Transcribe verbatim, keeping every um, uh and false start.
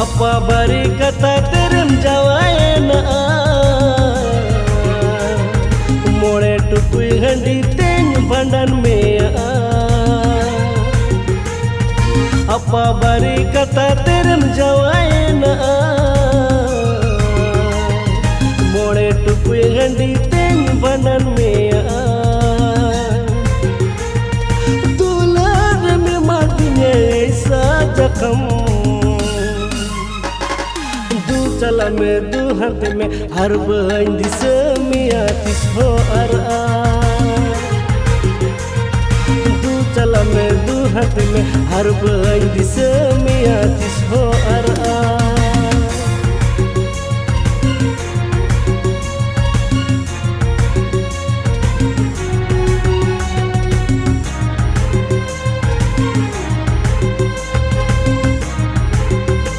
ᱟᱯᱟ ᱵᱟᱨᱤ ᱠᱟᱛᱷᱟ ᱛᱮᱨᱮᱢ ᱡᱟᱶᱟᱭᱮᱱᱟ, ᱢᱚᱬᱮ ᱴᱩᱠᱩᱡ ᱦᱟᱺᱰᱤ ᱛᱮᱧ ᱵᱷᱟᱸᱰᱟᱱ ᱢᱮᱭᱟ᱾ ᱟᱯᱟ ᱵᱟᱨᱤ ᱠᱟᱛᱷᱟ ᱛᱮᱨᱮᱢ ᱡᱟᱶᱟᱭᱮᱱᱟ, ᱢᱚᱬᱮ ᱴᱩᱠᱩᱡ ᱦᱟᱺᱰᱤ ᱛᱮᱧ ᱵᱷᱟᱸᱰᱟᱱ ᱢᱮᱭᱟ᱾ ᱫᱩᱞᱟᱹᱲ ᱨᱮᱢ ᱮᱢᱟᱫᱤᱧᱟ ᱮᱭᱥᱟ ᱡᱟᱠᱷᱢ, ᱫᱩ ᱪᱟᱞᱟᱜ ᱢᱮ, ᱫᱩ ᱦᱟᱱᱛᱮ ᱢᱮ, ᱟᱨ ᱵᱟᱹᱧ ᱫᱤᱥᱟᱹ ᱢᱮᱭᱟ ᱛᱤᱥ ᱦᱚᱸ ᱟᱨ ᱟᱨ᱾ ᱫᱩ ᱪᱟᱞᱟᱜ ᱢᱮ, ᱫᱩ ᱦᱟᱱᱛᱮ ᱢᱮ, ᱟᱨ ᱵᱟᱹᱧ ᱫᱤᱥᱟᱹ ᱢᱮᱭᱟ ᱛᱤᱥ ᱦᱚᱸ ᱟᱨ